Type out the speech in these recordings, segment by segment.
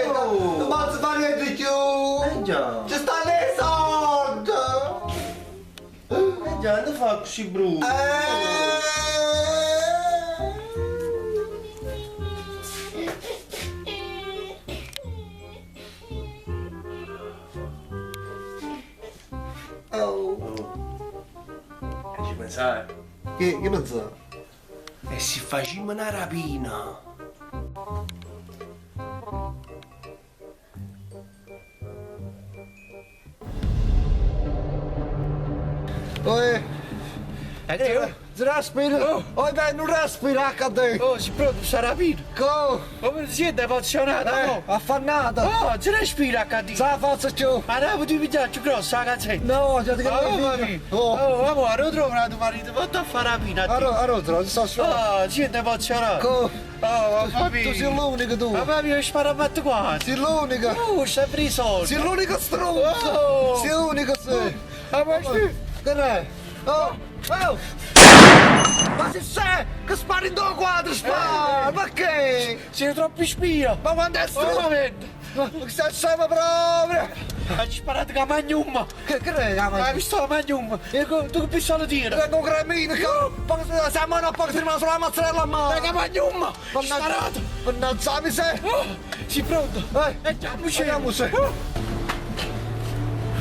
Oh! Non posso fare niente più! Eh già! Ci stanno i soldi! Eh già, non fa così brutto! Oh. E ci pensare? Che pensate? E se facciamo una rapina? Oi, Eh, respira! Oh. Oi, beh, non respira, cade! Oh, si pronto, sta rapina! Go! Come siete emozionato, no? Affannata! Oh, si respira, cadì! Ce la faccio più! Ma non potevi pigliare più grossa, ragazzi! No, già ti Oh, mami! Oh! Oh, amore, ho trovato marito, vado a fare rapina! a te. Allora, allora, sto su. Oh, siete emozionato! Go! Oh, mami! Tu sei l'unico tu! Ma mami, io sparo a matto qua! Sei l'unico! Oh, sempre i soldi! Sei l'unico stronzo! Oh. Sei l'unico, sei! Ah, ma sì! Che è? Oh! Oh! Ma se sei che spari in due quadri, spara! Ma che? Siete troppo spia! Ma quando è Oh, stronzo? ma Ma che siamo proprio! Hai sparato con la magnum! Che è? La Hai visto la magnum? E tu che pistola tira? Tengo un cremino che... Siamo una poco si rimane sulla mozzarella a mano! La magnum! Sparato! Mannaggia mi sei! Oh, sei pronto? Eh. E andiamoci! Andiamoci. Oh.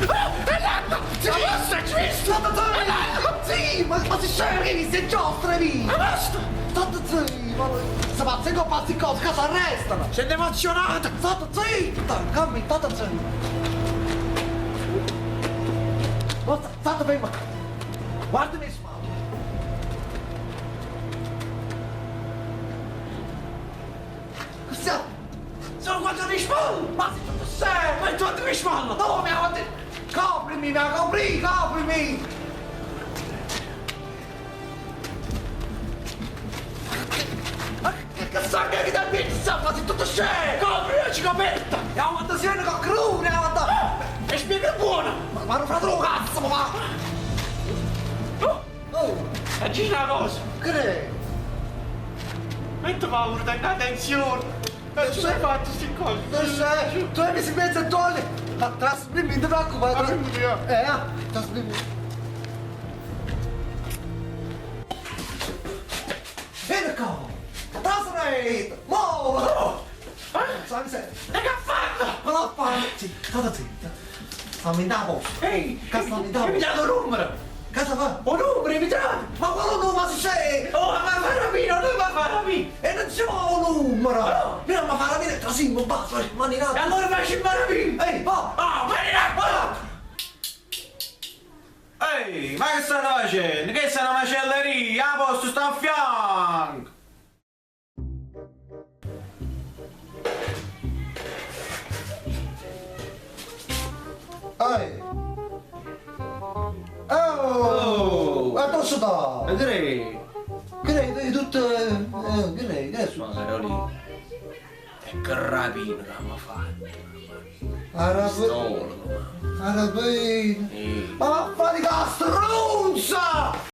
Oh, è l'acqua! Sì, basta, ci visto! State È l'acqua! Sì, ma si scende, si giostra lì! Ma basta! State zitta! Ma se pazzi con pazzi cose, che si arrestano! Sei emozionato! State zitta! Cammi, state zitta! Ma state ferma! Guardami in spalle! Cosa? Sono quanto di spalle! Ma si tutto sei! Ma tu di spalle! No, mi ha Coprimi, mi ha copri, coprimi! Ma che cazzo è che da pizza? Ma sei tutto scemo! Copri, io ci coperta! E avanti siano con crune, avanti! E spiega buona! Ma non fratello cazzo, ma va! Oh, Oh, e dici una cosa! che è? Metto paura, dai, attenzione! E ci hai fatto queste cose? Tu sei? Tu hai messo in mezzo e togli! Ma trasmimi, non ti preoccupare! Trasmimi, io. Ah, trasmimi! Vieni qua! Trasmimi! Muovo! Eh? Sai se? E che ha fatto? Ma no, fa... Sì, state zitta! Stammi in posto! Ehi! Che stanno in Mi dato un numero! Cosa fa? Un numero, mi dato! Ma quello non ma si c'è! Oh, ma fa rapina, non va a fare rapina! E non c'è un numero! No. Mira, ma fa rapina, trasimmo, basta, mani in E alto! allora facci il rapina! Ehi, va! Oh, mani in acqua! Ehi, ma che state facendo? Che è una macelleria? A posto sta a fianco! Ehi! Oh! Oh. E posso da? Vedrei! Che è? È tutto... Che è? Che è su? Ma Carolina, e che rapina che abbiamo fatto? Arab... Pistola, Arabina! Ehi. Ma vaffanculo, stronza!